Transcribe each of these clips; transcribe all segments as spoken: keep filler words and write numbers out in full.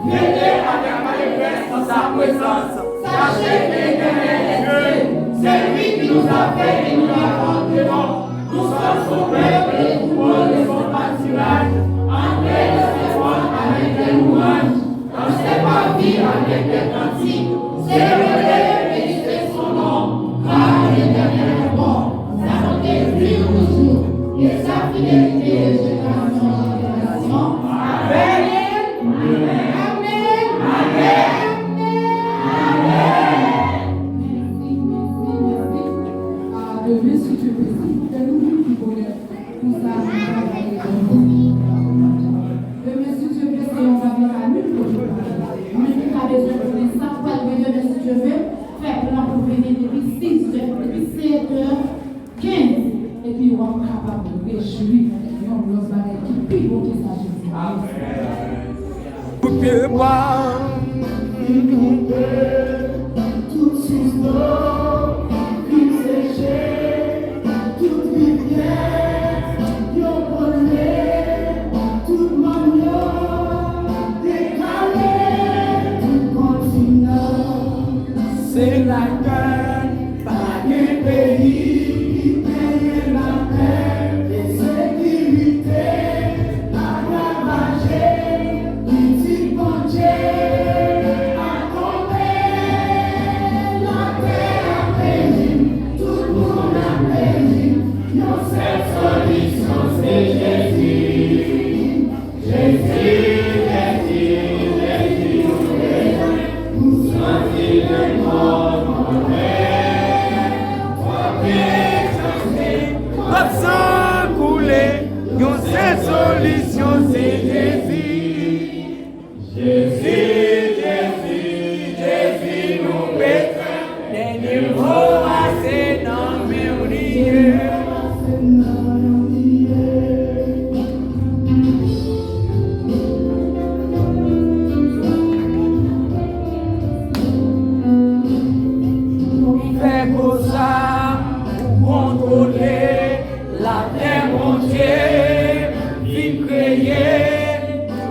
Venez à la manifeste en sa présence. Sachez que l'Éternel est Dieu. C'est lui qui nous a fait et nous l'avons adoré. Nous sommes son peuple et le troupeau de son pâturage. Entrez dans ses portes avec des louanges, dans ses parvis avec des cantiques. Célébrez et bénissez son nom, car l'Éternel est bon. Sa bonté dure toujours, et sa fidélité de génération en génération. Amen. Amen. Amen. Amen. Amen. Mèsi, mèsi, mèsi. A demen, si Dye vle, si pou fè nou pi bonè. Konsa, nou va gade. Demen, si Dye vle, se yon bagay a nou. Mwen ki ta bezwen konnen sa k pral gen demen, si Dye vle, fè plan pou vini depi sis è, depi sèt è kenz, epi w ap kapab rejwi yon lòt bagay ki pi bon ke sa Jezi a. Tout pye bwa, tout sous dlo vin seche, tout rivyè yo bwone, tout mòn yo dekale, tout kontinan se lakay. Pa gen peyi ki genyen lapè, ensekirite ap ravaje pitit Bondye a tonbe. Latè ap peri, tout moun ap peri, yon sèl solisyon se Jezi. Jezi, Jezi, Jezi, nou bezwen, nou santi lemò konpè. Twòp mechanste, twòp san koule, yon sèl solisyon se Jezi. Jezi, Jezi, Jezi, nou bezwen. Dènye mo a se nan men w li ye. Fè gwo zam pou kontwole latè Bondye vin kreye.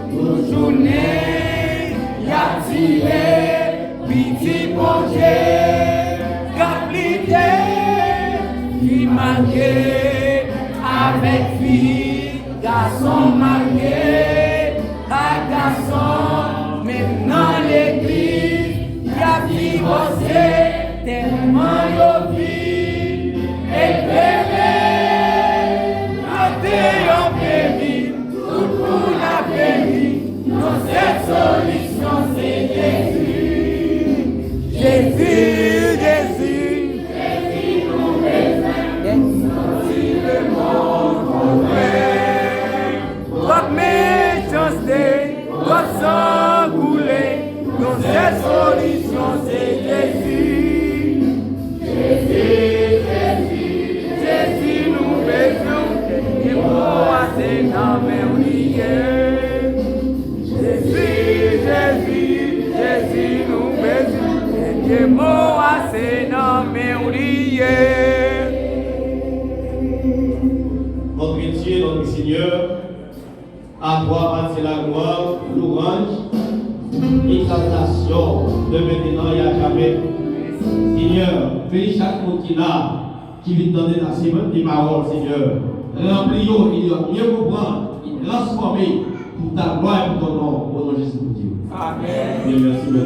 Tout jounen y ap tire pitit Bondye k ap lite, fi marye avèk fi, gason marye ak gason, menm nan legliz y ap divòse tèlman yo vin eklere. Latè an peri, tout moun ap peri, yon sèl solisyon se Jezi. Jezi, Jezi, Jezi nou bezwen, pou santi lemò konpè. Twòp mechanste, twòp san koule, yon sèl solisyon se Jezi. Jezi, Jezi, Jezi nou bezwen, dènye mo a se nan men w li ye. Jezi, Jezi, Jezi nou bezwen, dènye mo a se nan men w li ye. Notre Dieu, notre Seigneur, à toi appartient la gloire, louange, exaltation, de maintenant et à jamais. Seigneur, beni chak moun ki la, ki vin tande nan semèn de pawòl, Seigneur. Ranpli yo, e yo ap byen konprann, e transfòme pou ta glwa e pou ton non, o non Jezi Bondye. Amen. Byen, mèsi, byen.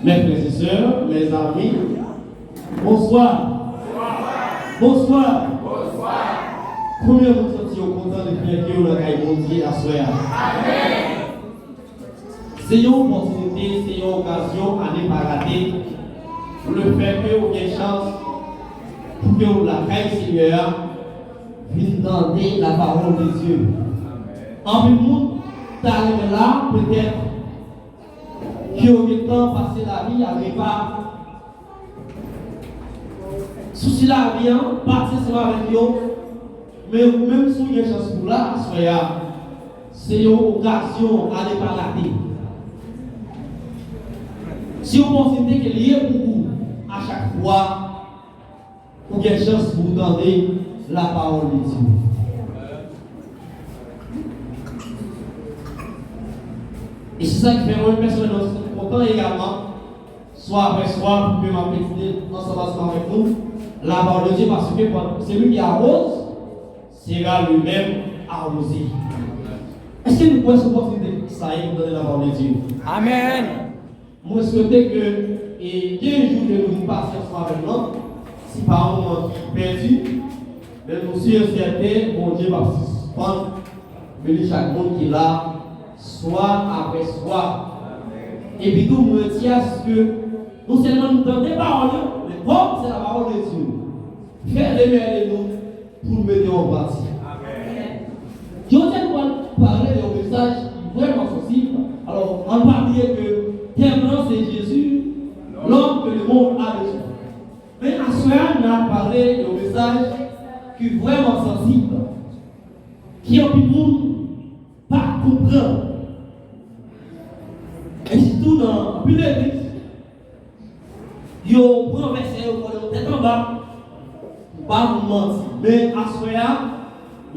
Mes frères et sœurs, mes amis, bonsoir. Bonsoir. Konbyen moun santi yo kontan de fè ke yo nan kay Bondye aswè a? Se yon opòtinite, se yon okazyon a ne pa rate. Pou le fè ke ou gen chans pou ke ou lakay Senyè a, vin tande la parole de Dieu. Anpil moun ta renmen la, petèt, ke yo gentan pase lavi a repa. Sousi lavi an pati ansanm avèk yo, men ou menm si w gen chans pou la aswè a, se yon okazyon a ne pa rate. Se yon opòtinite ke l ye pou ou a chak fwa ou gen chans pou w tande lapawòl de Dye. E se sa ki fè mwen pèsonèlman, mwen kontan egalman, swa apre swa, pou ke m ap medite ansanm, ansanm avèk nou lapawòl de Dye, paske se li ki awoz, sera lui-même arrosé. Èske nou kwè se opòtinite sa ye pou tande lapawòl de Dye? Amèn. Mwen swete ke, e, kenz jou ke nou vin pase ansanm avè m nan, se pa yon moman ki pèdi, men nou si e sèten Bondye p ap sispann beni chak moun ki la, swa apre swa. Epi tou, mwen di aske non sèlman nou tande pawòl yo, men kòm se lapawòl de Dye, fè demè de nou pou n mete yo an pratik. Jodi a, nou pral pale de yon mesaj ki vrèman sansib. Alò, ann pa bliye ke tèm lan se Jésus, l'homme que le monde a besoin. Men aswè a, n ap pale de yon mesaj ki vrèman sansib, ki anpil moun pa konprann. E sitou nan anpil legliz, yo pran vèsè yo kole yo tèt anba. Pou pa nou manti. Men aswè a,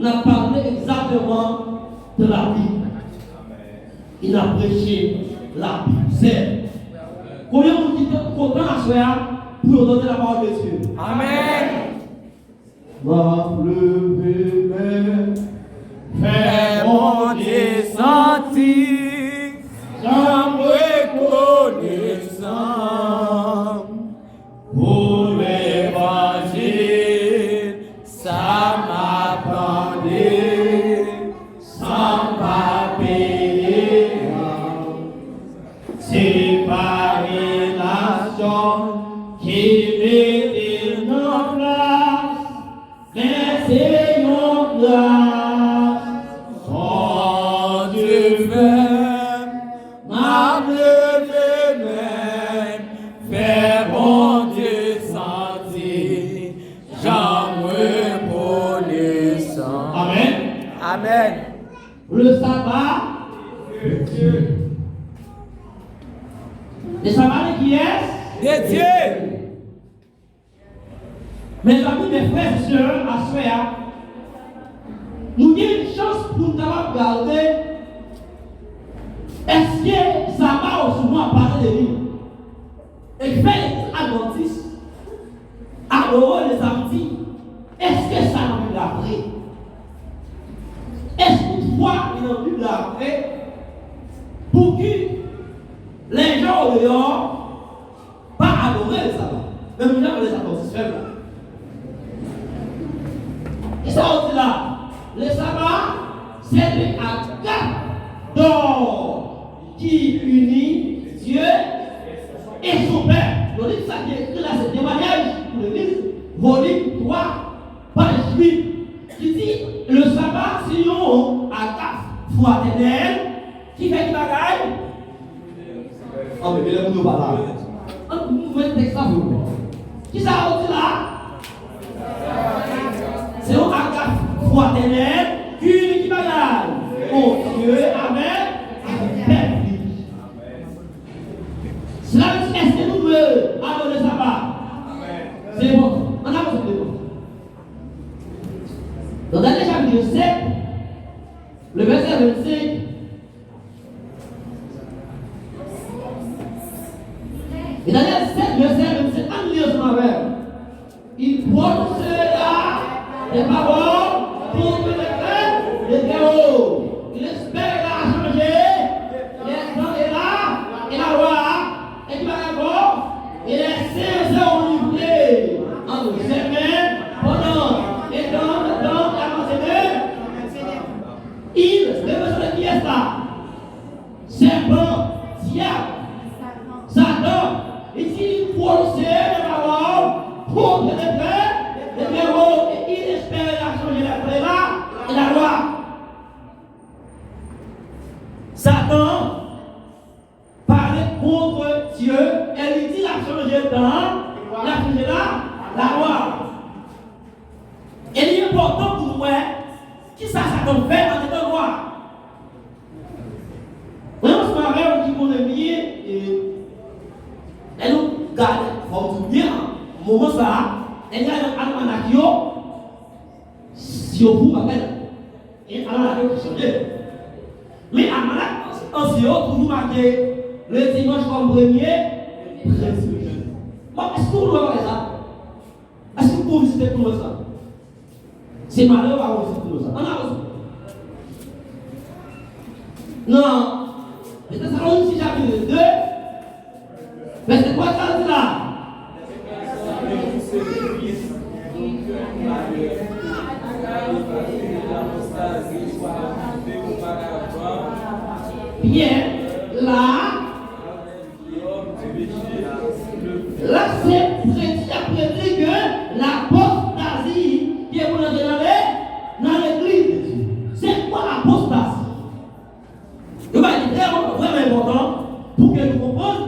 n ap pale egzakteman de Labib. E n ap preche Labib sèl. Konbyen moun ki kontan aswè a pou yo tande lapawòl de Dye? Amèn. M ap leve men, fè Bondye santi jan m rekonesan pou levanjil sa m ap tande san m pa peye. Se pa relasyon ki mete l nan plas, men se yon gras Bondye fè m. M ap leve men m, fè Bondye santi jan m rekonesan. Amèn. Amèn. Le sabbat de Dieu. Le sabbat de qui est? De Dieu. Mezanmi, mes frères et sœurs, aswè a, nou gen yon chans pou n kapab gade èske saba yo souvan ap pale de li. E ki fè legliz advantis adore le samdi, èske sa nan Bib la vre? Èske toutfwa li nan Bib la vre pou ki lèjan odeyò pa adore le sabbat? Menm jan lè sa konsispè la. Kisa yo di la? Le sabbat, c'est une agate d'or qui unit Dieu et son peuple. Yon liv sa ki ekri la, se Temwayaj pou Legliz, volim twa, paj uit, ki di, le sabbat, se yon agate fratènèl ki fè ki bagay? Anben, men lè moun yo pa la. Ann, nou jwenn tèks la pou nou. Kisa yo di la? Se yon agate fratènèl ki ini ki bagay? Bondye avèk, avèk pèp li. Sila di, èske nou dwe adore saba? Se enpòtan. Ann avanse pi devan. Nan Danyèl chapit sèt, le vèsè vennsenk, E Danyèl sèt, vèsè vennsenk, ann li ansanm avè m. Il prononcera des paroles contre les traits des Très-Hauts. Il espère la changer les temps et la, et la loi. E ki bagay ankò? Et les saints seront livrés entre ses mains pendant un temps, un temps avancé de. Il représente qui est ça? Sèpan, dyab, Satan, li di li pwononse de pawòl kont le Très-Haut, le Très-Haut, e il espère la changer la, la, la loi. Satan pale kont Dye e li di l ap chanje tan an, l ap chanje la, lalwa. E li enpòtan pou nou wè kisa Satan fè andedan nou a. Mwen ansanm avè w ki konnen byen, e, Moman sa a, nèg la nan almanak yo, si yo fou bagay la. E almanak yo ki chanje. Men almanak ansyen yo toujou make le dimanch kòm premye, premye. Bon, èske w wè bagay sa? Èske w vizite konferans la? Se malè w pa wè se pou sa. Ann avanse. Nan Tesalonich chapit de, vèsè twa, sa l di la. Byen, la, la se predi ap predi ke lapostazi ke pou rantre nan le, nan legliz de Dye. Se kwa lapostazi? Yon bagay ki trè vrèman enpòtan pou ke nou konprann,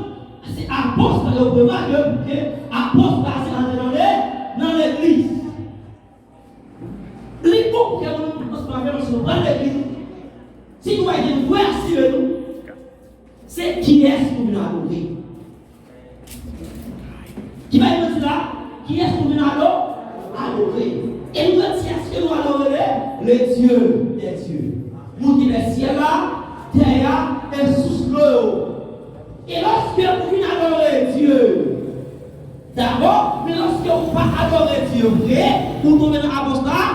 se aposta yo prevwa ke pou ke apostazi rantre nan le, nan legliz. Li bon pou ke nou, ansanm avè nou, si nou pral legliz, si nou pa gen vre asire nou, se kiyès nou vin adore. Ki bagay mwen di la? Kiyès nou vin ado-, adore? E nou vle di, èske nou adore le, le Dye dè dye? Moun ki fè syèl la, tè a, e sous dlo yo. E lòske ou vin adore Dye, dabò, men lòske ou pa adore Dye vre, ou tonbe nan aposta-,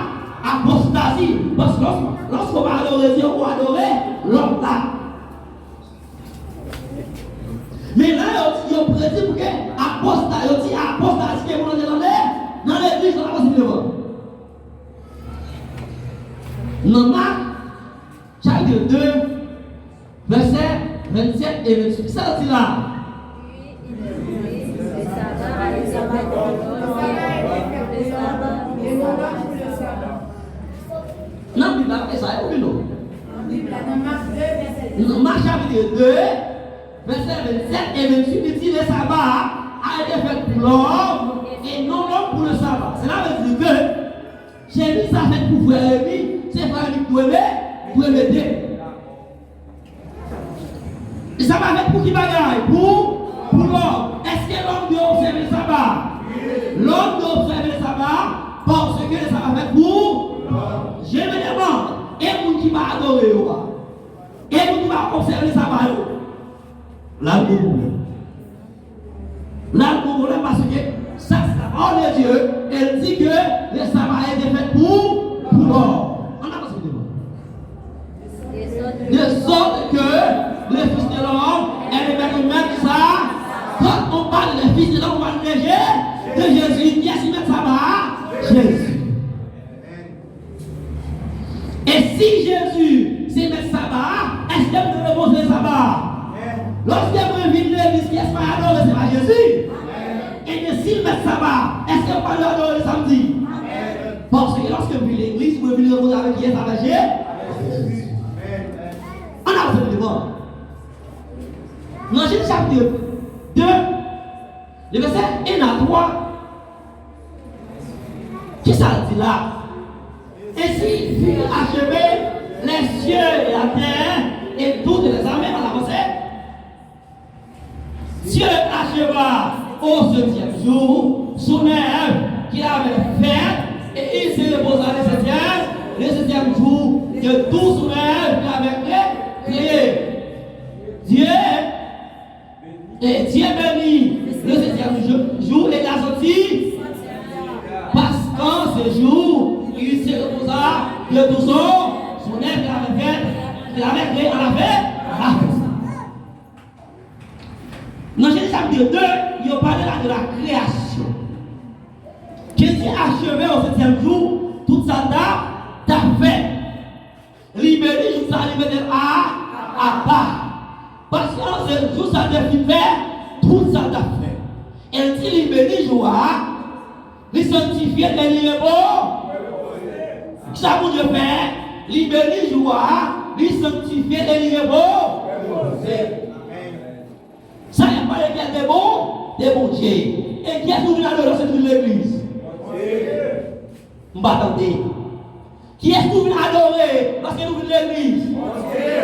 apostazi. Paske lòs-, lòske ou pa adore Dye, ou adore lòt la. Men la, yo di, yo predi pou ke aposta-, yo di apostazi ke pou rantre nan le, nan legliz la, apostazi devan. Nan Mak, chapit de, vèsè vennsèt e venntuit, sa l di la? Nan Bib la, e sa, e ou vin non? Nan Mak chapit de, vèsè vennsèt e venntuit, li di, le saba a été fait pour l'homme et non l'homme pour le sabbat. Cela veut dire que Jezi sa fèt pou frè Levi, se frè Levi ki dwe me-, dwe mete. Saba fèt pou ki bagay? Pou, pou lòm. Èske lòm dwe obsève saba? Lòm dwe obsève saba, paske saba fèt pou lòm. Je me demande, e moun ki pa adore yo a? E moun ki pa obsève saba yo? La, nou gen pwoblèm. La, nou gen pwoblèm paske sa, se la parole de Dieu, elle dit que le sabbat a été fait pour, pour l'homme. Ann avanse devan. De sorte que le Fils de l'homme est le maître même du sabbat. Quand on parle de Fils de l'homme, on parle de Jé-, de Jésus. Kiyès ki mèt saba a? Jezi. E si Jezi se mèt saba a, èske nou dwe repoze saba a? Lòske mwen vin legliz, kiyès mwen adore? Se pa Jezi? Ebyen, si l mèt saba a, èske m pa dwe adore l samdi? Paske lòske m vin legliz, mwen vin repoze avèk kiyès? Avèk Jezi. Ann avanse pi devan. Nan Jen chapit de, de vèsè en a twa, kisa l di la? Ainsi furent achevés les cieux et la terre et toutes les armées. Ann avanse. Dieu acheva au septième jour son œuvre qu'il avait faite, et il se reposa le septième, le septième jour de toute son œuvre qu'il avait cré-, créée. Dieu Et Dieu bénit le septième jou-, jour et l'a sorti, parce qu'en ce jour, il se reposa de tout son, son œuvre qu'il avait faite, qu'il avait créée à la fin, à la fin. Nan Jenèz chapit de, yo pale la de la création. Jezi acheve au septième jour tout sa l t ap, t ap fè. Li beni jou sa, li mete l a, apa. Paske an se jou sa te fin fè tout sa l t ap fè. E l di li beni jou a, li sanktifye e li repo-, kisa Bondye fè? Li beni jou a, li sanktifye e li repo-, repoze. Sa y ap pale kè de bon, de Bondye. E kiyès nou vin adore lòske nou vin legliz? M pa tande. Kiyès nou vin adore lòske nou vin legliz? Bondye.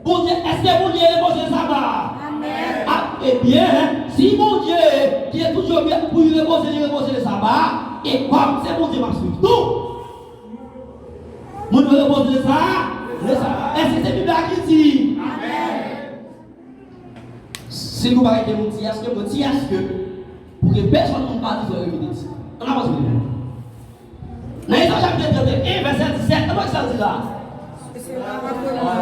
Bondye, èske Bondye repoze saba a? Amèn. A, ebyen, Si Bondye ki te toujou byen pou li repoze, li repoze le saba, e kòm se Bondye m ap swiv tou, moun yo repoze le sa, le saba. Èske se Bib la ki di? Si nou pa rete nou di èske, mwen di èske, pou ke pèsonn moun pa di frè yo rete di. Ann avanse. Nan Ezòd chapit trannteyen, vèsè disèt, ann wè sa l di la. C'est cela votre loi,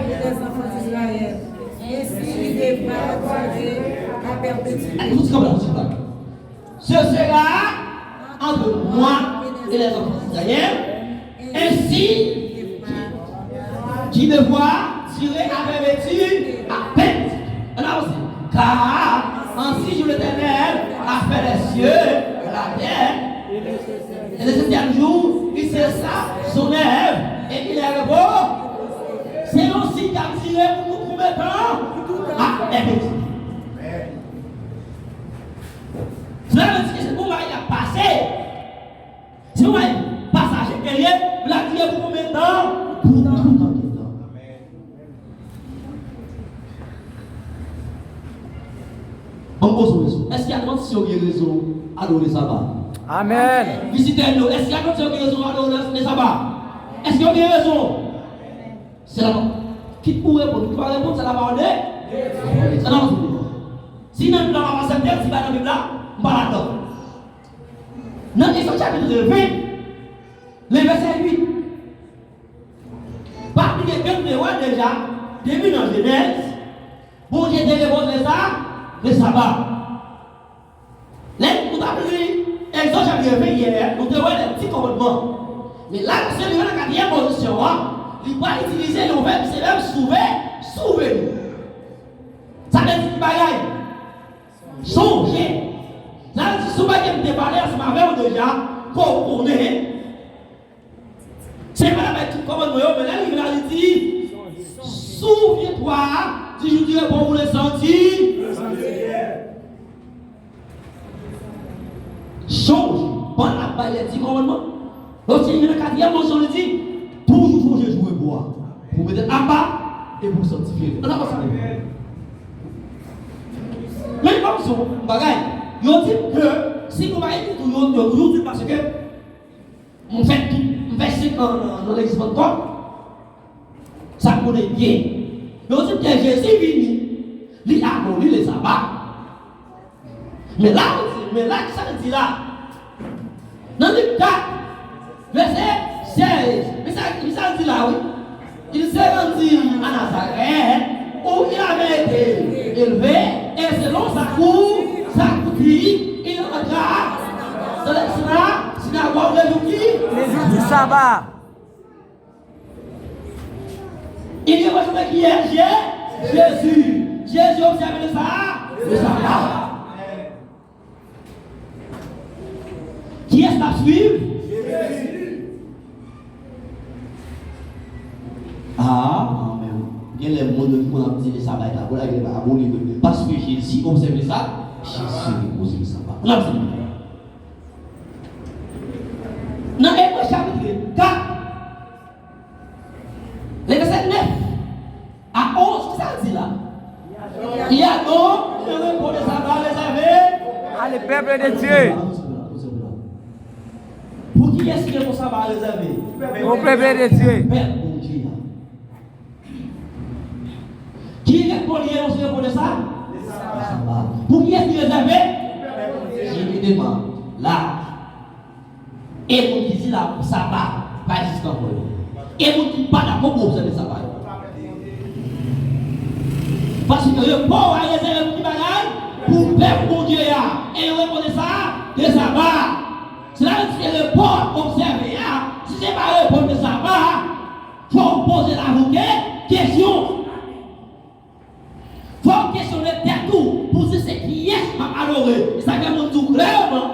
les enfants d'Israël. Ainsi il devra durer à perpétuité. Allez, fout kanpe la, fout kanpe la. Ce sera entre moi et les enfants d'Israël, ainsi qui devra durer à perpétuité. Ann avanse. Car ainsi joue l'Éternel a fait les cieux, la terre, et le septième jour, il cessa son œuvre, et il est repos. Se yon siy k ap dire pou nou konbyen tan? A, èvè. Sa vle di ke se pou bagay la pase. Se yon bagay pasaje ke l ye, pou l ap dire pou konbyen tan? Pou tout anpil tan. Ban m poze w kesyon. Èske Advantis yo gen rezon adore Saba? Amèn. Vizitè n yo, èske Advantis yo gen rezon adore le Saba? Èske yo gen rezon? Se la, kit ou reponn, kit ou pa reponn, se la pawòl de Dye. Se la pawòl de Dye. Si nan Bib la pa aksepte, si pa nan Bib la, m pa ladan. Nan Egzòd chapit ven, le vèsè uit, pa bliye ke nou te wè deja, depi nan Jenèz, Bondye te repoze le sa, le Saba. Lè nou t ap li Egzòd chapit ven yè, nou te wè lè di kòmandman. Men la, nou se rive nan katriyèm pozisyon an, li pral itilize yon vèb, se vèb souve, souveni. Sa vle di ki bagay? Sonje. Sa vle di, si w pa gen te pale ansanm avè w deja, ke w konnen. Se pa la bay tout kòmandman yo, men lè l rive la, li di, souviens-toi du jour de repos pour le sanctifier. Sonje, pandan l ap bay lè di kòmandman, lòske li rive nan katriyèm mòso, li di, toujou sonje jou repo a, pou mete l apa e pou sanktifye l. Ann avanse. Men kòm se yon bagay, yo di m ke si nou pa ekri tou, yo, yo toujou di m paske m fè tout, m fè senk an nan, nan legliz Pantekòt. Sa m konnen byen. Yo di m ke Jezi vini, li aboli le Saba. Men la, yo di, men la, kisa l di la? Nan Lik kat, vèsè sèz, men sa, men sa l di la, wi. Il se rendit à Nazareth, où il avait été élevé, et selon sa cou-, sa coutume, il entra dans la synagogue le jour qui? Le jour du sabbat. Il représente qui est Jé-, Jésus. Jésus observe le sa-, le sabbat. Kiyès n ap swiv? Ah, men gen lè moun yo ki konn ap di le saba est aboli, le saba aboli, men paske Jezi obsève sa, Jezi repoze le saba. N ap swiv. Nan Ebre chapit kat, le vèsè nèf a onz, kisa l di la? Il y a donc un repos de sabbat réservé à le peuple de Dieu. Pou kiyès ki repo saba a rezève? Au peuple de Dieu. Pèp Bondye a. Ki repo li ye, yon se repo de sa? Saba. Pou kiyès li rezève? Evideman, la. E moun ki di la, saba pa egziste ankò yo. E moun ki pa dakò pou obsève saba yo. Paske repo a rezève pou ki bagay? Pou pèp Bondye a. E yo repo de sa, de saba. Sètadi se repo w ap obsève a, si se pa repo de saba, fò w poze lavi w ke-, kesyon. Fò w kesyone tèt ou pou di se kiyès m ap adore. E sa fè moun di w klèman,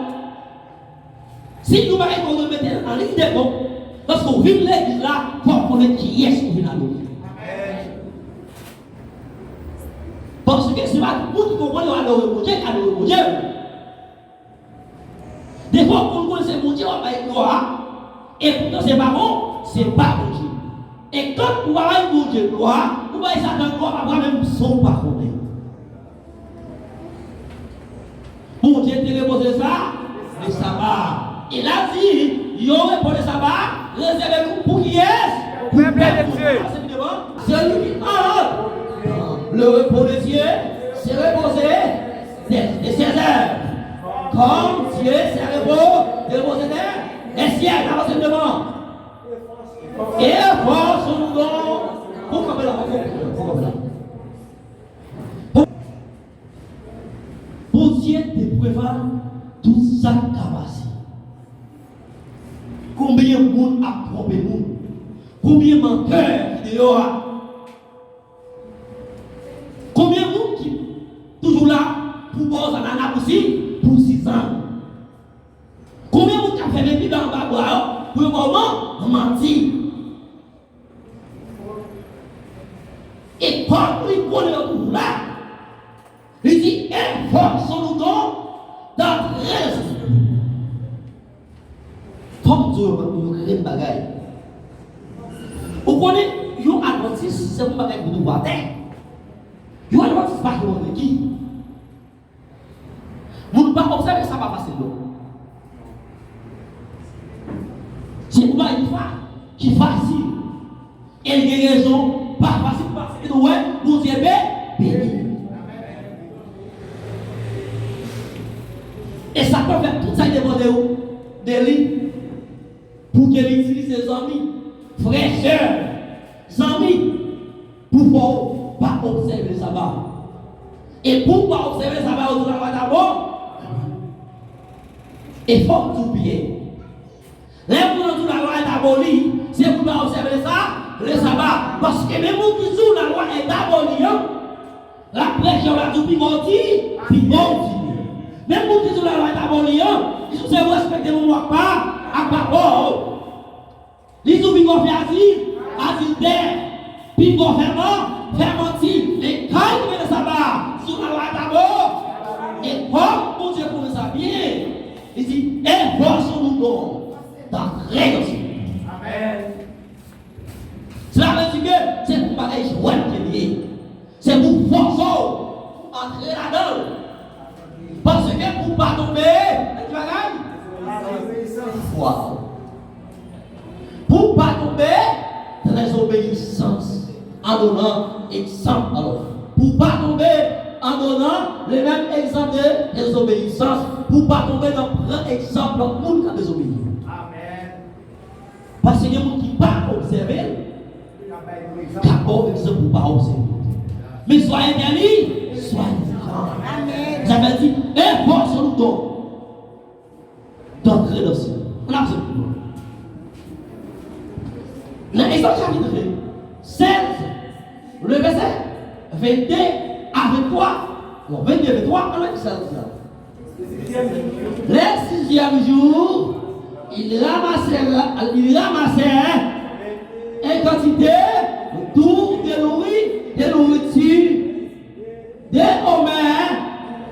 si nou pa gen kòm mete nan liy de kont, lòske w vin legliz la, fò w konnen kiyès ou vin adore. Paske se pa tout moun ki konprann yo adore Bondye, ki adore Bondye. Defwa, ou konn se Bondye w ap bay glwa, epoutan se pa bon, se pa Bondye. E kan ou pa bay Bondye glwa, ou bay Satan glwa, pa vwa menm san w pa konnen. Bondye te repoze sa, le saba. E la di, yon repo le saba, rezève pou, pou kiyès? Pou pèp Bondye. Selon ki an, le repos de Dieu se repoze de, de ses œuvres. Comme Dieu se repos, repoze de, de sièl, avanse devan. E fòs nou don, pou kanpe la, pou kanpe la, pou kanpe la. Bondye te prevwa tout sa k ka pase. Konbyen moun ap twonpe moun? Konbyen mantè ki deyò a? Konbyen moun ki toujou la pou ba w zanana pou si, pou sizann? Konbyen moun k ap fèmen pibla anba bra yo pou yo ba w man-, manti? E kòm li konnen yo toujou la, li di, e fòs nou don, d'antre. Fòk di w yon grenn bagay. Ou konnen, yon advantis, se yon bagay ki tou atè. Yon advantis pa yon ki. Moun pa obsève saba fasil, non. Se yon bagay ki fa-, ki fasil. E l gen rezon, pa fasil, paske nou wè, Bondye be-, beni. E sa k fè tout sa ki depande w de li. Pou ke l itilize zanmi, frè, sè, zanmi, pou fè w pa obsève saba. E pou w pa obsève saba, ou di lalwa ta bon. E fòk di w byen. Lè moun nan di w lalwa est aboli, se pou w pa obsève sa, le saba. Paske menm moun ki di w lalwa est aboli an, l ap preche w la di w pi bon di, pi bon di. Menm moun ki di w lalwa est aboli an, li sou se respekte moun w ak pa, ak papa w. Li di w pi bon fè adi, adiltè, pi bon fè man, fè manti. Men kay ki mete saba, si w lalwa est aboli, e kòm Bondye konnen sa byen, li di, e fòs nou don, d'antre dans ce. Amèn. Sa vle di ke se pou bagay jwèt ke li ye. Se pou fòse w pou antre ladan l. Paske pou pa tonbe, nan ki bagay? Fwa. Pou pa tonbe, dezobeyisans. An donan egzanp, alò. Pou pa tonbe, an donan le menm egzanp de dezobeyisans. Pou pa tonbe nan pran egzanp lòt moun k ap dezobeyi. Amèn. Paske gen moun ki pa obsève l, k ap ba w egzanp pou w pa obsève l. Men swa entèli, swa entèlijan. Amèn. Sa vle di, e fòs nou don, d'antre dans ce. Ann aprann pou nou. Nan Egzòd chapit sèz, le vèsè vennde a venntwa. Non, vennde, venntwa, ann li sa l di la. Le sixième jour, ils ramassèrent la, ils ramassèrent en quantité, tout de nourri-, de nourriture, de hommes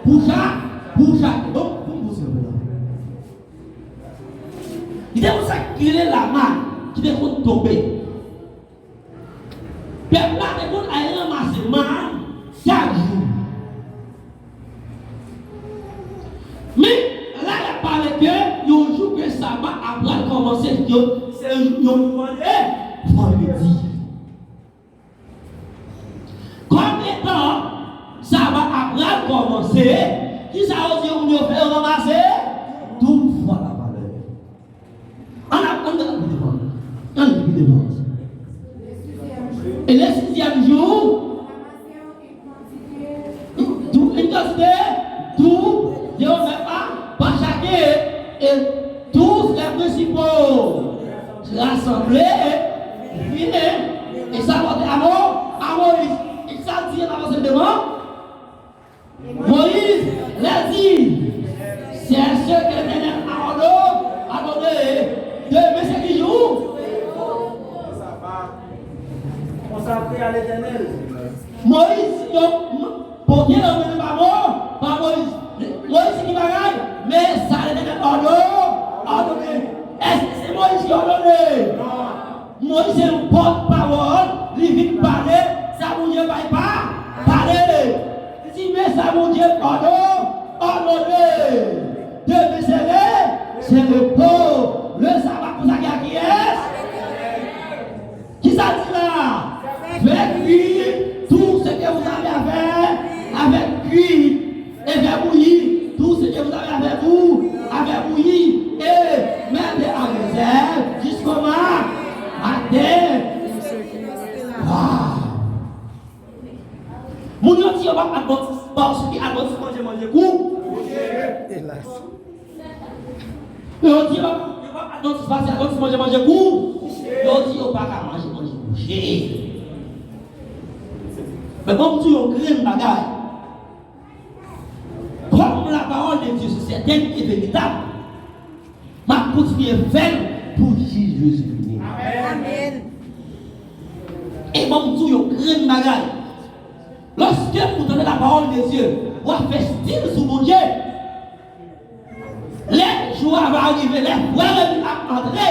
pour chaque, pour chaque. Bon, bon, bon, se vre. Li te konn sa ki rele laman, ki te konn tonbe. Pèp la te konn al ranmase mann chak jou. Men, la y ap pale ke yon jou ke saba a pral kòmanse, ke se yon jou de vandredi. Kòm etan saba a pral kòmanse, kisa yo di yo moun yo fè? Yo ranmase tout fwa la valè. Ann ap, ann, ann pi devan. Ann pi devan. Et le sixième jour, tout, une quantité, tout, de hommes par, par chacun, et tous les principaux rassemblés vinrent, et ça apportait à Mo-, à Moïse. E sa l di, ann avanse devan. Moïse leur dit, c'est ce que l'Éternel a ordonné, a ordonné. Demain, c'est qui jour? Consacré à l'Éternel. Moïse, yo, Bondye yo mennen pa Mo-, pa Moïse. Moïse ki bagay, men sa Letènèl òdo-, òdone. Èske se Moïse ki òdone? Moïse se yon pòtpawòl, li vin pale, sa Bondye bay pa, pale. Li di, men sa Bondye òdo-, òdone. Demen sere, se repo. Le saba konsakre a kiyès? Kisa l di la? Fè kui tout ce que vous avez à faire avec cuit. Et fais bouillir tout ce que vous avez à faire pour, à faire bouillir. Et mettez en réserve jusqu'au ma-, matin. Waw! Moun yo di yo p ap advantis, paske advantis manje, manje kou. Elas. Yo di yo p ap, yo p ap advantis, paske advantis manje, manje kou. Yo di yo pa ka manje, manje kouche. Men bon, m di yon grenn bagay. Kòm la parole de Dieu se sètèn e veritab, m ap kontinye fè l pou jis Jezi vini. Amèn. E ban m di w yon grenn bagay. Lòske ou tande la parole de Dieu, w ap fè stil sou Bondye. Lè jou a va rive, lè frè Remi ap antre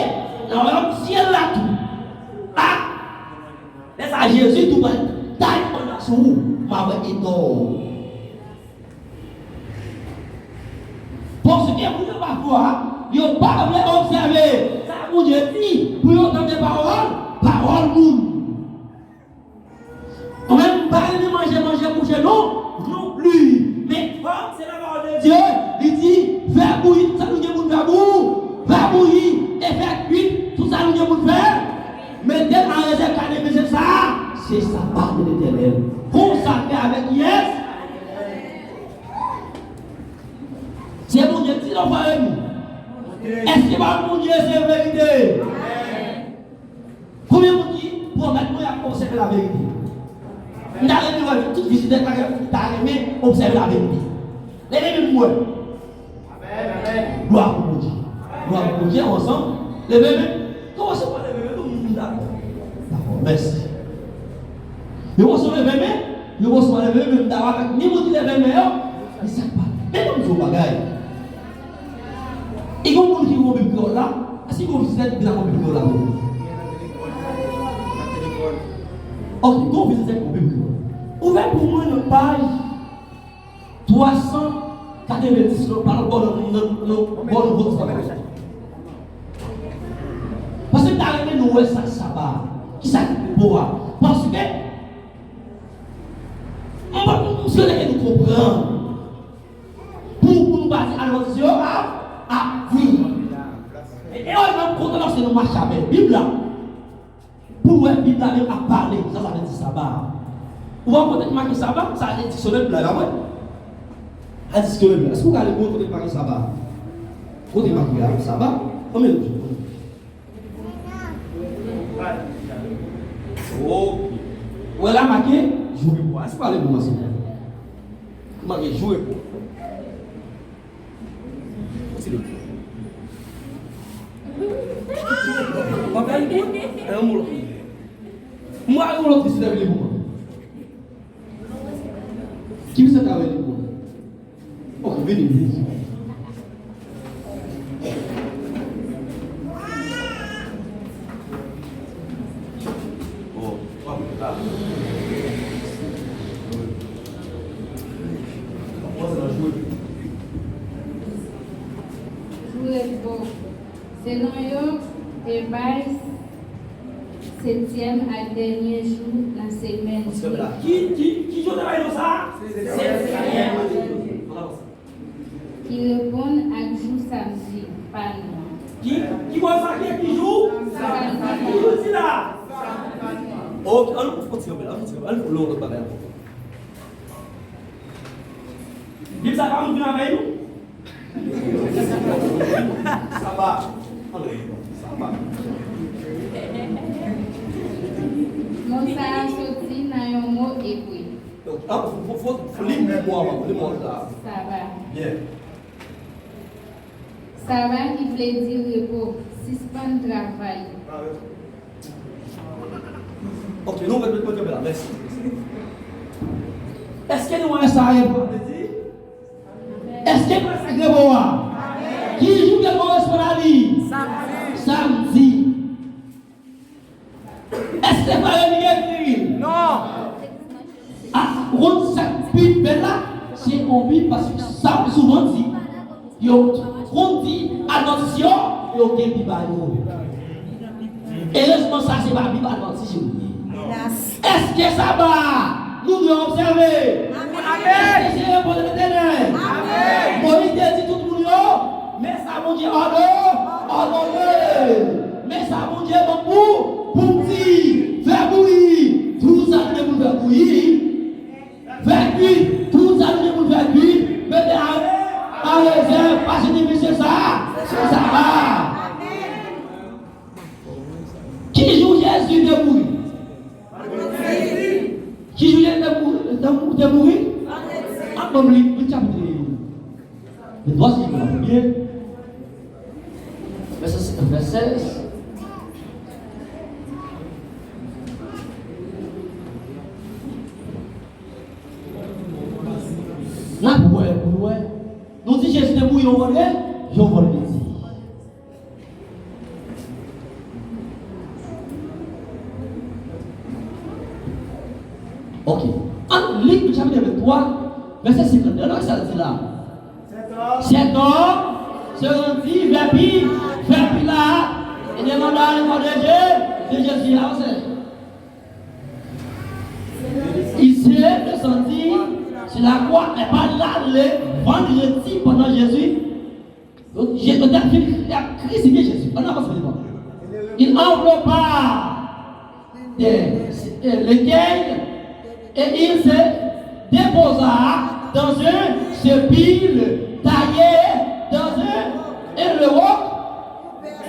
nan wayòm syèl la tou. A, lè sa Jezi tou pral tay pandan sou ou, m ap wè etò. Paske moun yo pa kwè, yo pa vle obsève sa Bondye di pou yo tande pawòl, pawòl moun. Ou menm pa renmen manje, manje kouche non, non pli. Men kòm se la parole de Dieu, li di, fè bouyi tout sa nou gen pou n fè pou, fè bouyi e fè kuit tout sa nou gen pou n fè. Mete l an rezèv, gade mesye sa, se saba de Letènèl. Konsakre avèk kiyès? Se Bondye ki di non, frè Remi. Èske pawòl Bondye se verite? Konbyen moun ki pwomèt mwen y ap obsève laverite? M ta renmen wè tout vizitè k ta, ta renmen obsève laverite. Leve men m wè. Glwa pou Bondye. Glwa pou Bondye, ansanm. Leve men. Kòmanse pa leve men, tout moun dakò. Dakò, mèsi. Yo kòmanse leve men, yo kòmanse pa leve men, m dakò avèk ni moun ki leve men yo, ni sa k pa. Men ban m di w yon bagay. E gen moun ki gen yon Bib kreyòl la, èske gen yon vizitè ki gen yon Bib kreyòl la pou mwen? Ok, gen yon vizitè ki gen yon Bib kreyòl. Ouvè pou mwen nan paj twa san katrevenndis nan, pa nan bò nan, nan, nan bò Nouvo Testaman. Paske m ta renmen nou wè sa k saba a. Kisa k repo a? Paske m pa, m swete ke nou konprann. Pou, pou nou pa di advantis yo ap, ap di. E, e, yo menm kontan lòske nou mache avèk Bib la. Pou w wè Bib la menm ap pale, sa sa vle di saba a. Ou wè kote k make saba? Sa se diksyonè Bib la, pa vre? A diksyonè Bib la. Èske w ka leve w kote k make saba a? Kote k make a, saba? Anmèl. Ok. Ou wè la make jou repo a. Èske w ka leve w ansanm? Make jou repo. Ti lòt. W ap fè l pou mwen? E yon lòt. Mwen, yon lòt vizitè vini pou mwen. Ki vizitè ka vini pou mwen? Ok, vini, vini. Jou repo. Selon yo, te bay setyèm ak dènye jou nan semèn yo. Ki, ki, ki jou te bay nou sa? Setyèm. Ki reponn ak jou samdi pa nou an. Ki, ki bò sa ki, ki jou? Samdi. Ki jou di la? Ok, ann fè ti kanpe la, ann fè ti kanpe, ann fè yon lòt bagay ankò. Bib sa pa moun vin avèk nou? Saba. Ann, saba. Mo sa a soti nan yon mo ebre. Donk, ah, fò, fò, fò, fò li mo a, li mo a. Saba. Byen. Saba ki vle di repo, sispann travay. Ok, nou mèt, mèt, mèt kanpe la, mèsi. Èske nou wè sa repo a vle di? Èske nou wè sa k repo a? Ki jou ke nou responn a li? Samdi. Samdi. Èske frè Remi ekri? Non. A, ou konn sa k pi bèl la? Se yon Bib, paske sa m souvan di, Yo konn di Advantis yo, yo gen Bib ba yo. Erezman, sa se pa Bib Advantis yo ye. Èske Saba a, nou dwe obsève? Amèn. Èske se repo de Letènèl? Amèn. Moyiz te di tout moun yo, men sa Bondye òdo-, òdone. Men sa Bondye ban pou, pou m di, fè bouyi, tout sa nou gen pou n fè bouyi. Fè kui, tout sa nou gen pou n fè kui, mete a, a rezèv, pa jete mesye sa, se Saba a. Ki jou Jezi te mouri? Ki jou Jezi te mouri? Te mou-, te mouri? An, ban m li, li chapit vennntwa, si m pa trompe. Vèsè sèz. N ap wè, pou nou wè. Nou di Jezi te mouri yon vòlè, yon vòlè di. Ok. Ann li Lik chapit venntwa, vèsè senkannde. Ann wè sa l di la. Cet homme se rendit vers Pi-, vers Pilate et demanda le corps de Jé-, de Jésus. Avansé. Il se descendit sur la croix, e pa l ale vandredi pandan Jezi, Jezi te fin, te ap krisifye Jezi. Ann avanse devan. Il enveloppa de, de l'écueil et il se déposa dans un sépile taillé dans un, un roc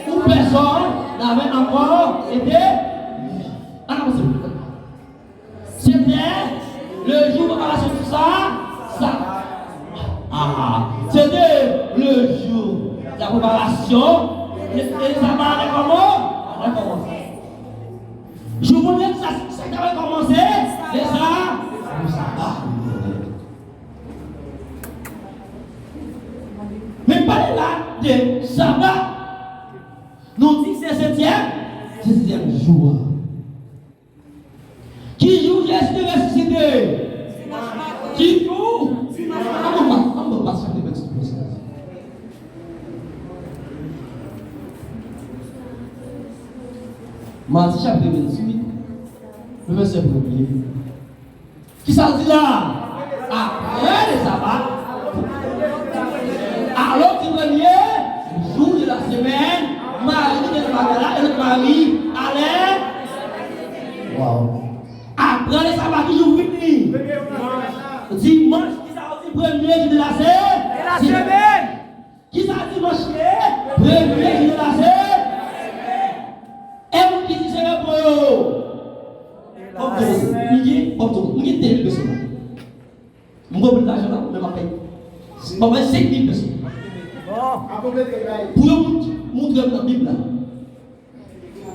où personne n'avait encore été mis. Ann avanse. C'était le jour de préparation, tout ça, ça. Ah, c'était le jour de la préparation. E, e Saba a rekòman-, rekòmanse. Jou pou jou sa, sa k t ap rekòmanse, se sa, se Saba. Men pale la de Saba. Nou di se setyèm, se setyèm jou a. Ki jou Jezi te resisite? Ki jou? Ann ban, ann ban pastè Clemens yon ti plis. Mati chapit venntuit, vèsè premye. Kisa l di la? Après le sabbat, alors du premier jour de la semaine, Marie de Magdala et l'autre Marie allaient. Wow. Après le sabbat, ki jou vini? Dimanch, kisa yo di? Premye jou de la se-, de la semèn. Kisa dimanch ye? Premye jou de la se-, e moun ki di se repo yo. Kòm tou, m gen, kòm tou, m gen de mil peso. M gen anpil lajan la, men m ap fè, m ap fè senk mil peso. Pou yon moun montre m nan Bib la.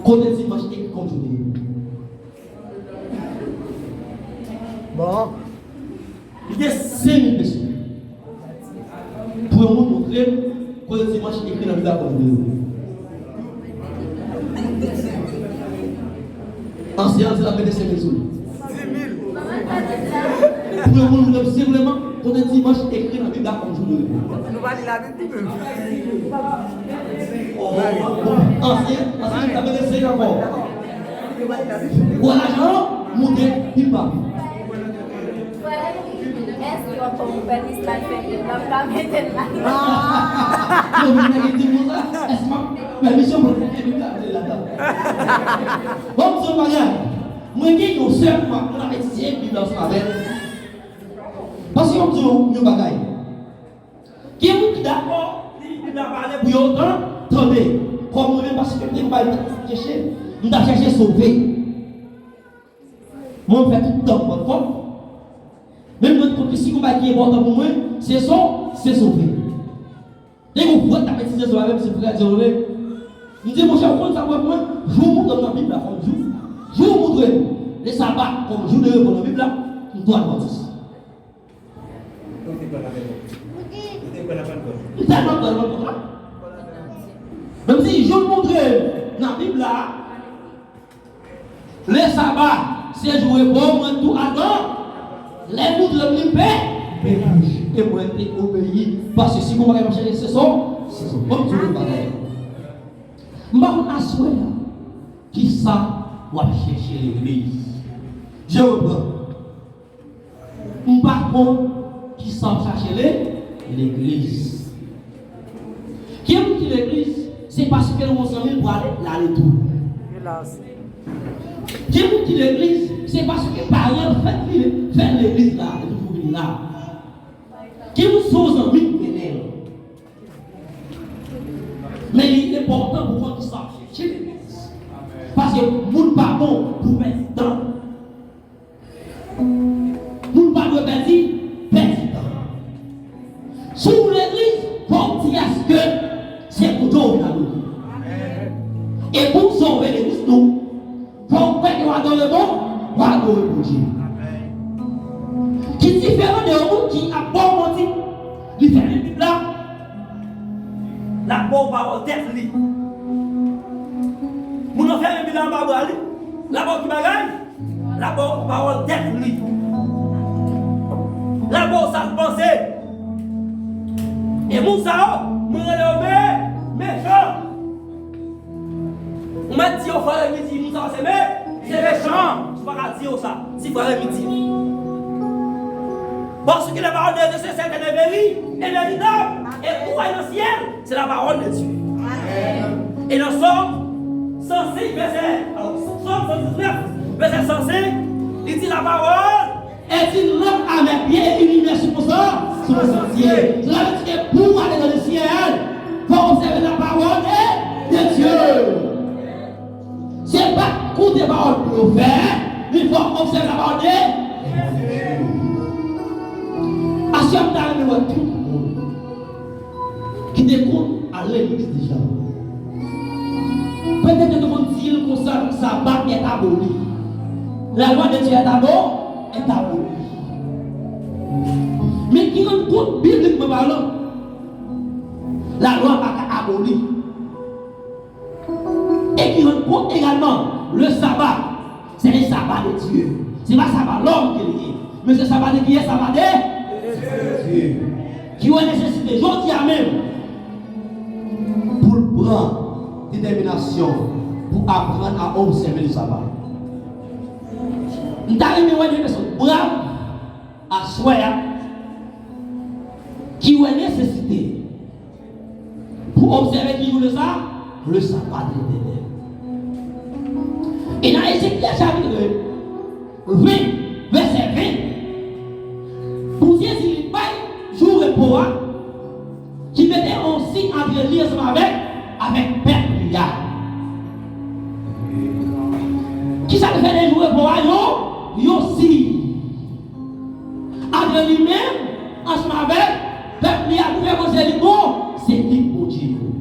Kote dimanch ekri kòm jou de repo? Bon. Li gen senk mil peso. Pou yon moun montre m kote dimanch ekri nan Bib la kòm jou de repo. Ansyen an di l ap mete senk mil sou li. Pou yon moun montre m senpleman kote dimanch ekri nan Bib la kòm jou de repo. Nou pa li la Bib. Ansyen, ansyen, sa vle di se ankò. Ou wè lajan an monte pil pa pil. Èske w ap fè yon pèmis la, l fè l, l ap ka mete l la? Yo, mwen gen di konsa, èske m ap pèmisyon pou l fè Bib la, mete l ladan? Bon, m di yon bagay. Mwen gen yon sè, m ap, mwen ap etidye Bib la ansanm avè l. Paske m ap di yon, yon bagay. Gen moun ki dakò, li, li pa pale pou yo tan-, tande. Kòm mwen menm, paske m te bay m t ap chèche, m t ap chèche sove. Mwen, m fè tout tan m pran kòb. Men m rann kont ke si gon bagay ki enpòtan pou mwen, se so-, se sove. Gen yon frè k t ap etidye ansanm avè m, se frè Diolé. M di, monchè, ou konn sa pou mwen? Jou w montre m nan Bib la kòm jou, jou w montre m le saba kòm jou de repo nan Bib la, m tou advantis. Ou te kwè nan Pantekòt? Ou te kwè nan Pantekòt? M tèlman kwè nan Pantekòt la. Men m di, jou l montre m nan Bib la, le saba se jou repo, mwen tou adan. Lè l montre m li, m pe, m pe bouj. Ke mwen te obeyi, paske si gon bagay m ap chèche, se son, se son. Ban m di w yon bagay. M pa konn aswè a, kisa w ap chèche legliz. Je reprends. M pa konn kisa w ap chache le, legliz. Ki moun ki legliz, se paske l gon zanmi l pral ale tou. Elas. Ki moun ki legliz, se paske paran l fè l vini, fè l legliz la, li toujou vini la. Ki moun se yon zanmi k mennen l. Men li enpòtan pou konn kisa w ap chèche legliz. Paske moun pa bon pou pèdi tan. Moun pa dwe pèdi, pèdi tan. Si w legliz, fò w di aske se pou Bondye w vin adore. E pou w sove legliz tou, fò w kwè ke w adore Bon, w adore Bondye. Ki diferan de yon moun ki ap ba w manti, li fèmen Bib la, l ap ba w pawòl tèt li. Moun nan fèmen Bib la anba bra li, l ap ba w ki bagay? L ap ba w pawòl tèt li. L ap ba w sa l panse. E moun sa yo, mwen rele yo me, mechan. Ou mèt di yo frè Remi di moun sa yo se me, se mechan. Ou pa ka di yo sa. Di frè Remi di. Paske la parole de Dieu, c'est certaine et véri-, et véritable. Et tout est dans le ciel. C'est la parole de Dieu. Amen. E nan Sòm san senk, vèsè, alò, Sòm san diznèf, vèsè san senk, li di la parole est une lampe à mes pieds et une lumière sur mon sen-, sur mon sentier. Cela veut dire que pour aller dans le ciel, faut observer la parole de, de Dieu. Se pa koute pawòl pou yo fè, men fò obsève la pawòl de Bondye. Aswè a m ta renmen wè tout moun ki te konn al legliz deja. Petèt yo te konn di l konsa, Saba est aboli. La loi de Dieu est abo-, est abolie. Men ki rann kont, biblikman palan, lalwa pa ka aboli. E ki rann kont egalman, le sabbat, c'est le sabbat de Dieu. Se pa saba lòm ke li ye, men se saba de kiyès? Saba de Dye. Ki wè nesesite jodi a menm pou l pran detèminasyon pou aprann a obsève le sabbat. M ta renmen wè de pèsòn brav aswè a ki wè nesesite pou obsève ki jou le sa, le sabbat de Letènèl. E nan Ezekyèl chapit ven, vèsè ven, Bondye di li bay jou repo a, ki mete yon siy antre li ansanm avèk, avèk pèp li a. Kisa l fè de jou repo a? Yon, yon siy. Antre li menm, ansanm avèk pèp li a, pou fè konnen se li bon, se li k Bondye yo.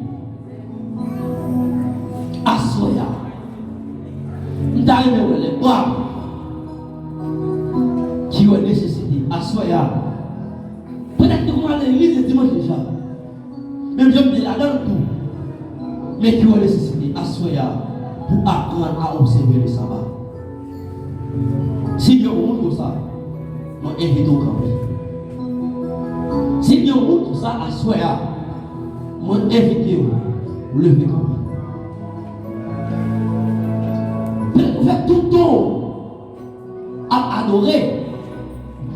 Aswè a, m ta renmen wè lè bwa ki wè nesesite. Aswè a, petèt nou konn al legliz le dimanch deja. Menm jan m te ladan l tou. Men ki wè nesesite aswè a pou aprann a obsève le saba. Si gen yon moun konsa, mwen envite w kanpe. Si gen yon moun konsa aswè a, mwen envite w leve kanpe. Petèt ou fè tout tan w ap adore.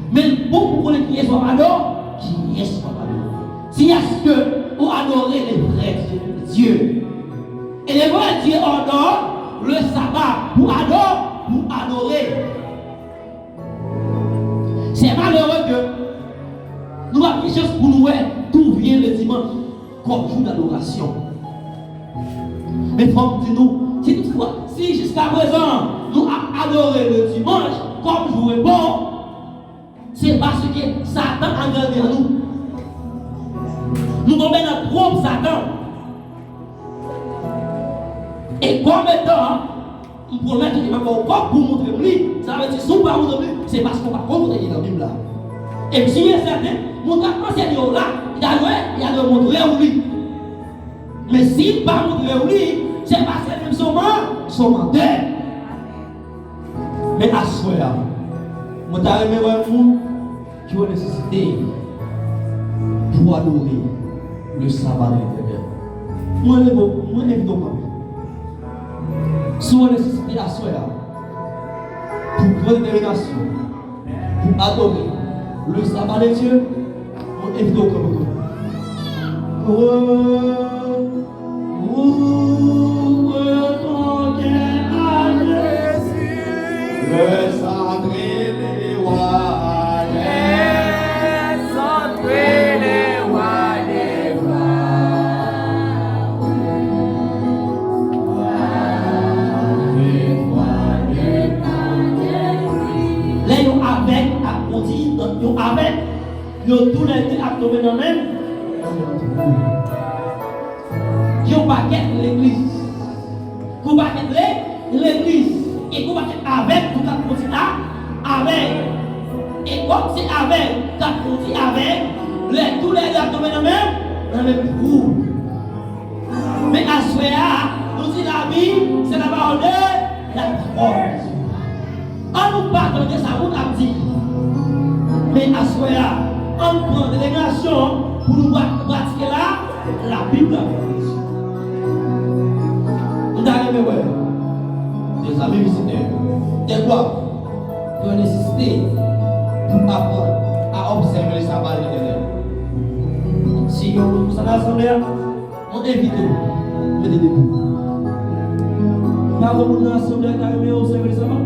Men l bon pou konnen kiyès w ap adore, kiyès w ap adore. Si èske ou adore le vrai Dieu. Et le vrai Dieu ordonne le sabbat pou adore, pou adore. Se malere ke nou pa gen chans pou nou wè d'où vient le dimanche kòm jou d'adorasyon. Men fò m di nou, si toutfwa, si jiskaprezan nou ap adore le dimanche kòm jou repo, se paske Satan angrandi an nou. Nou tonbe nan twonp Satan. E kòm etan M pwomèt ou, li pa ba w kòb pou w montre m li. Sa vle di, si w pa montre m li, se paske w pa konn kote li nan Bib la. E m si e sèten, moun k ap anseye w la, li ta dwe, li ta dwe montre w li. Men si l pa montre w li, se paske li menm se yon man-, se yon mantè. Men aswè a, mwen ta renmen wè moun ki wè nesesite pour adorer le sabbat de l'Éternel. Mwen leve, mwen envite w kanpe. Si w nesesite aswè a pou pran detèminasyon pou adore le sabbat de Dieu, mwen envite w kanpe. Pour ton cœur à Jésus, le sacré les rois, les sacré les rois des rois. Lè yon avèg ap kondi, yon avèg, yo toulède ap tonbe nan menm, nan menm twou. Yon pakèt legliz. Yon pakèt le, legliz. E yon pakèt avèg tou k ap kondi a, avèg. E kòm se avèg k ap kondi avèg, lè toulède ap tonbe nan menm, nan menm twou. Men aswè a, nou di la Bible, c'est la parole de, la parole. Ann nou pa tande sa moun ap di. Men aswè a, ann pran detèminasyon pou nou pra-, pratike la, la Bible. M ta renmen wè de zanmi vizitè, de gwoup, ki an nesesite pou aprann a obsève le sabbat de l'Éternel. Si yon moun konsa nan asanble a, mwen envite w mete debout. Pa gen moun nan asanble a ki ta renmen obsève le sabbat?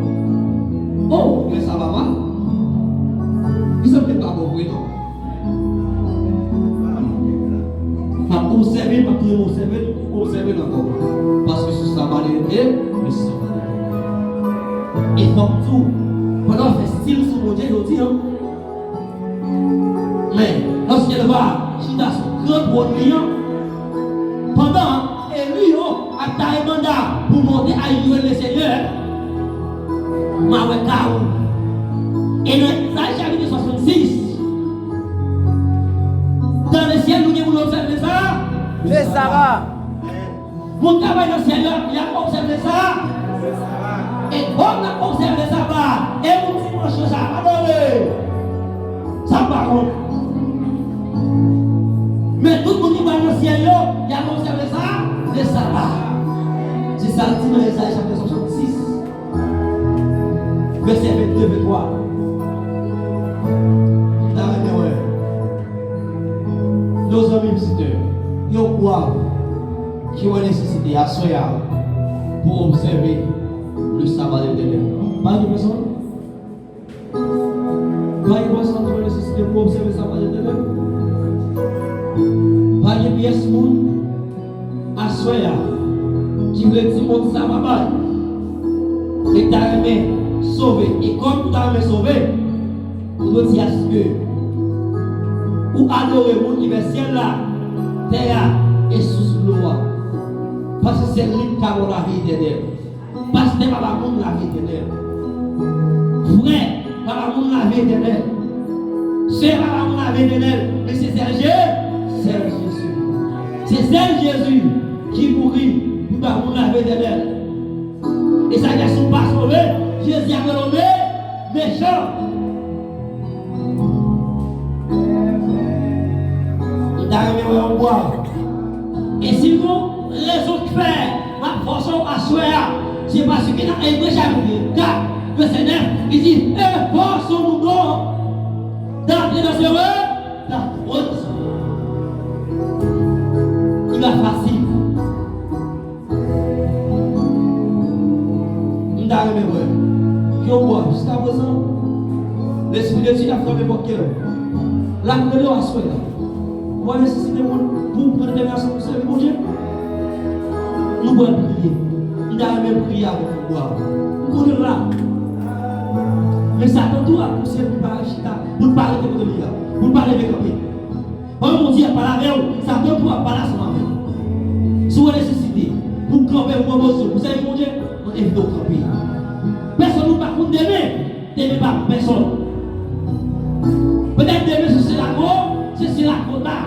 Oh, le sabbat pa. Li sanble pa bon vre, non? M ap obsève, m ap toujou obsève, m ap obsève l ankò. Paske se sabbat de Dieu, le sabbat de Dieu. E fòk tou, pandan w fè stil sou Bondye jodi a, men, lòske l va chita sou gran twòn li an, pandan Eli yo ap tare banda pou monte al jwenn Lesenyè, m a wè kawou. E nan Ezayi chapit swasannsis, dans le ciel, nou gen pou nou obsève sa? Le sabbat. Moun k travay nan syèl yo, y ap obsève sa. E kòm n ap obsève saba, e moun dimanch yo sa ap adore. Sa pa kont. Men tout moun ki pral nan syèl yo, y ap obsève sa, le saba. Se sa l di nan Ezayi chapit swasannsis, vèsè vennde, venntwa. M ta renmen wè yon zanmi vizitè, yon kwav, ki wè nesesite aswè a pou obsève le saba de Letènèl. Pa gen pèsonn? Pa gen pèsonn ki wè nesesite pou obsève saba de Letènèl? Pa gen pyès moun aswè a ki vle di moun sa pa bay, e ta renmen sove, e kòm ou ta renmen sove, ou dwe di aske ou adore moun ki fè syèl la, tè a, e sous dlo a. Paske se li ki ka ba w lavi etènèl. Pastè pa ba moun lavi etènèl. Frè pa ba moun lavi etènèl. Sè pa ba moun lavi etènèl. Men se sèl Je-, sèl Jezi. Se sèl Jezi ki mouri pou ba moun lavi etènèl. E sa fè si w pa sove, Jezi ap rele w me-, mechan. M ta renmen wè yon bwa. E si gon rezon k fè m ap fòse w aswè a, se paske nan Ebre chapit kat, vèsè nèf, li di, efòse nou non, d'entrer dans ce re-, dans ce repos. Il va facile. M ta renmen wè yon bwa jiskaprezan, Lespri de Dye ap frape pòt kè w. L ap rele w aswè a. Ou wè nesesite pou, pou w pran detèminasyon pou sèvi Bondye? Nou pral priye. M ta renmen priye avèk yon bwa. M konnen l la. Men Satan tou ap pouse l pou l pa chita, pou l pa rete kote li a, pou l pa leve kanpe. Pandan Bondye ap pale avè w, Satan tou ap pale ansanm avè w. Si w wè nesesite pou w kanpe, pou w pran pozisyon, pou sèvi Bondye, mwen envite w kanpe. Pèsonn nou pa konn demen, demen pa pou pèsonn. Petèt demen se sila ko, se sila kota.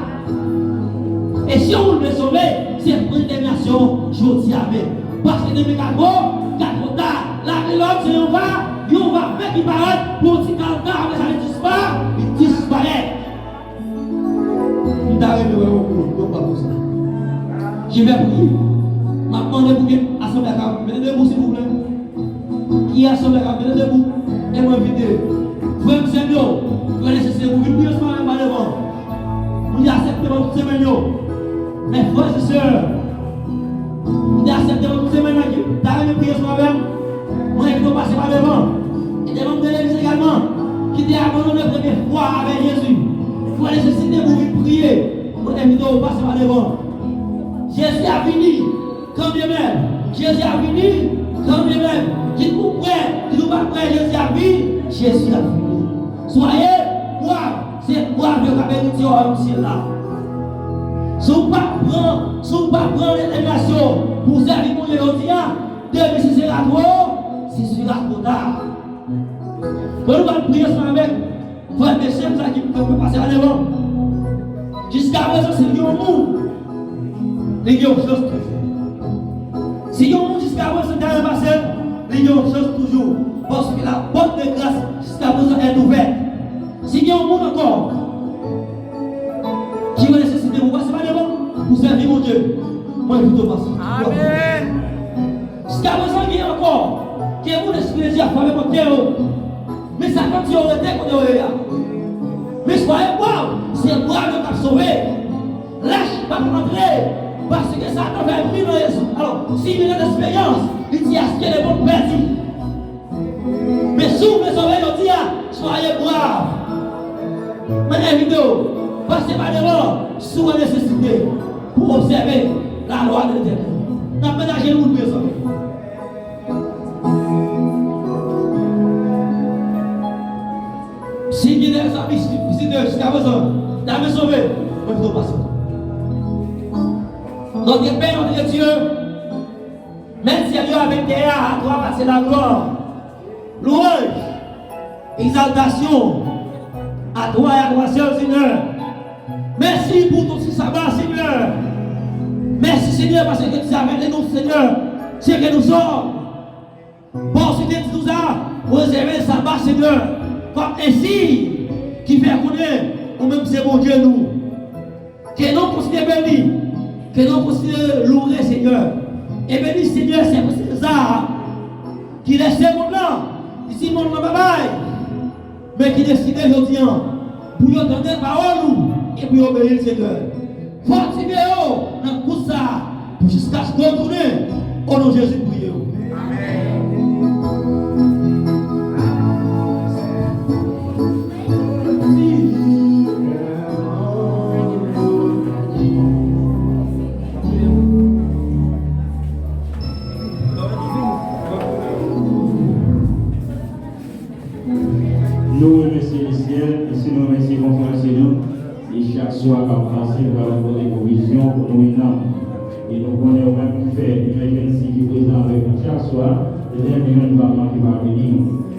E si yon moun vle sove, se pran detèminasyon jodi a menm. Paske demen ka ko, ka twò ta. Lavi lòm se yon va, yon va fèk ki parèt, pou yon ti kal ka, apre sa li dispa-, li disparèt. ta renmen wè yon moun, yon pwa konsa. Je vais prier. M ap mande pou ke asanble a ka mete debou, silvouplè. Ki asanble a ka mete debou. E mwen envite frè m, sè m yo, frè nesesite pou vin priye ansanm avè m pa devan. Mwen te aksepte pandan tout semèn yo. Men frè e sè, mwen te aksepte pandan tout semèn nan ki ta renmen priye ansanm avè m. Mwen envite w pase pa devan. E de manm de legliz egalman ki te abandone premye fwa avèk Jezi. Frè nesesite pou vin priye. Mwen envite w pase pa devan. Jezi ap vini, kanmenm. Jezi ap vini, kanmenm. Kit ou prè, kit ou pa prè, Jezi ap vini, Jezi ap vini. Soyez braves, se brav yo k ap erite wayòm syèl la. Si w pa pran, si w pa pran detèminasyon pou w sèvi Bondye jodi a, demen se sera twò, se sera twò ta. Bon, nou pral priye ansanm avèk frè m e sè m sa ki kanpe pase la devan. Jiskaprezan, si gen yon moun, li gen yon chans toujou. Si gen yon moun jiskaprezan ki ta repase l, li gen yon chans toujou. Paske lapòt de gras jiskaprezan est ouverte. Si gen yon moun ankò ki wè nesesite pou pase pa devan, pou sèvi Bondye, mwen envite w pase. Amèn. Jiskaprezan gen ankò ke moun espri de Dye a frape pòt kè yo. Men sa k ap di yo rete kote yo ye a. Men soyez braves, se brav yo k ap sove. Lach p ap antre, paske Satan fè mil an Jezi. Alò, si mil an d'espérance, li di aske le monde pèdi. Men si w vle sove jodi a, soyez braves. Mwen envite w, pase pa devan si w an nesesite pou obsève lalwa de Letènèl. N ap mete ajenou nou, mezanmi. Si gen de zanmi vizitè jiskaprezan, ta vle sove, mwen envite w pase. Notre Père, notre Dieu, mèt syèl yo avèk tè a, à toi appartient la gloire. Louange, exaltation, à toi et à toi seul, Seigneur. Mèsi pou tout ce sabbat, Seigneur. Mèsi, Seigneur, paske tu es avec nous, Seigneur, ce que nous sommes. Bon, si te di nou sa, rezève sabbat, Seigneur, kòm ensi ki fè konnen ou menm se Bondye nou. Ke non w kontinye beni, ke non w kontinye loure, Senyè. E beni, Senyè, se Seza a ki lèse mond lan, li di mond lan babay, men ki deside jodi a pou yo tande pawòl ou e pou yo obeyi l, Senyè. Fòtifye yo nan kout sa a pou jiskaske w tounen, o non Jezi, m priye w. Amèn. Nou remèsye Lesyèl, e si nou remèsye konferans nou, e chak swa k ap pase, nou pral pote pwovizyon pou nou e nanm. E nou konnen ou menm ki fè emergency ki prezan avèk nou chak swa, Letènèl nou pa manke pa beni nou.